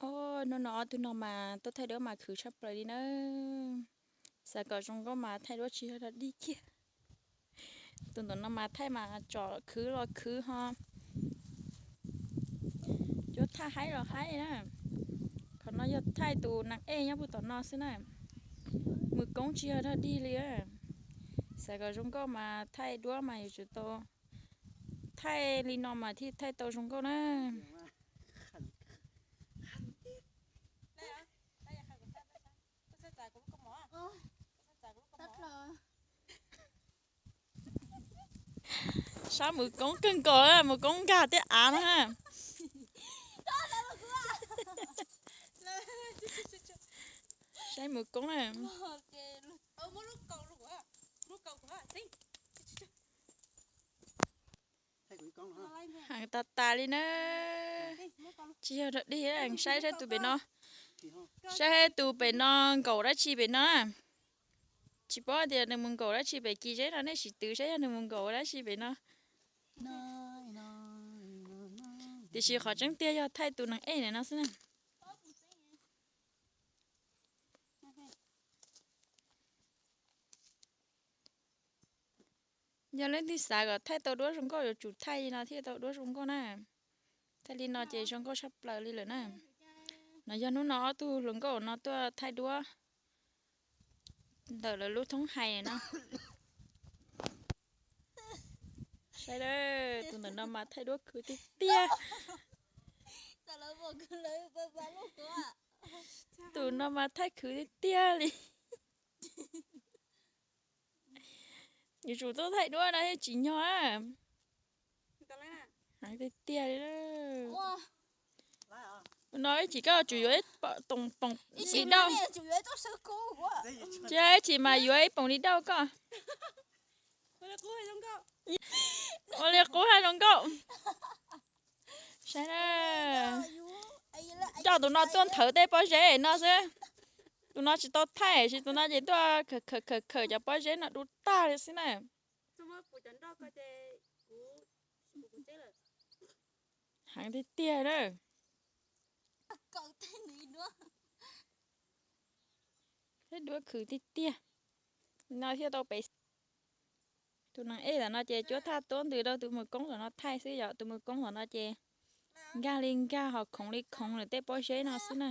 Hnub no ob tug no mas tuaj thaij duab mas khwv tshaj plaws li na. Xav kom zoo nkauj mas thaij duab tsis yog dog dig kiag. Tus ntawm no mas thaij mas tsom khwv los khwv ho cuab thaj haib los haib na. Qhov no yog thaij tus neeg ej nyob puag tom no xwb na. Mus koob tsis yog dog dig li. Xav kom zoo nkauj mas thaij duab mas yuav tsum tau thaij li no mas thiaj thaij tau zoo nkauj na. Sab mus koob kawg nkaus, mus koob nkag tej av na. Saib mus koob na. Heev tas tas li na. Tsis yog dog dig, saib saib tus pem no. Saib saib tus pem no nkaum dab tsi pem no na. Tsis paub tias nws mus nkaum dab tsi pem kis zeb no, nej sim twv saib yog nws mus nkaum dab tsi pem no. Tiam sis qhov tseeb tiag yog thaij tus neeg ej ntawm no xwb na. Yog leej twg xav kom thaij tau duab zoo nkauj yuav tsum thaij li no thiaj tau duab zoo nkauj na. Thaij li no ces zoo nkauj tshaj plaws li lawm na. No yog hnub no ob tug hluas nkauj no tuaj thaij duab ntawm lawv lub thoob hais no. Saib a, tus ntawm no mas thaij duab khwv tiag tiag. Tus no mas thaij khwv tiag tiag li. Yuav tsum tuaj thaij duab no thiaj tsim nyog. Heev tiag tiag li. No ib chim koj tsum yuav ib poom di dauj. Ib chim mas yuav ib poom di dauj koj. Ua li qub hab zoo nkauj. Saib na, coj tus no tuaj nthawv tej pob zeb no xwb. Tus no tsis tau thaij, sis tus no ces tuaj khawm khawm khawm cov pob zeb no du tag li xwb na. Heev tiag tiag na. Thaij duab khwv tiag tiag. No thiaj tau pem. Tus neeg ej tom no ces cuab thaj tuab ntws rau tus mus koob tom no thaij xwb, yog tus mus koob tom no ces nkag li nkag ho khoov li khoov lawm tej pob zeb no xwb na.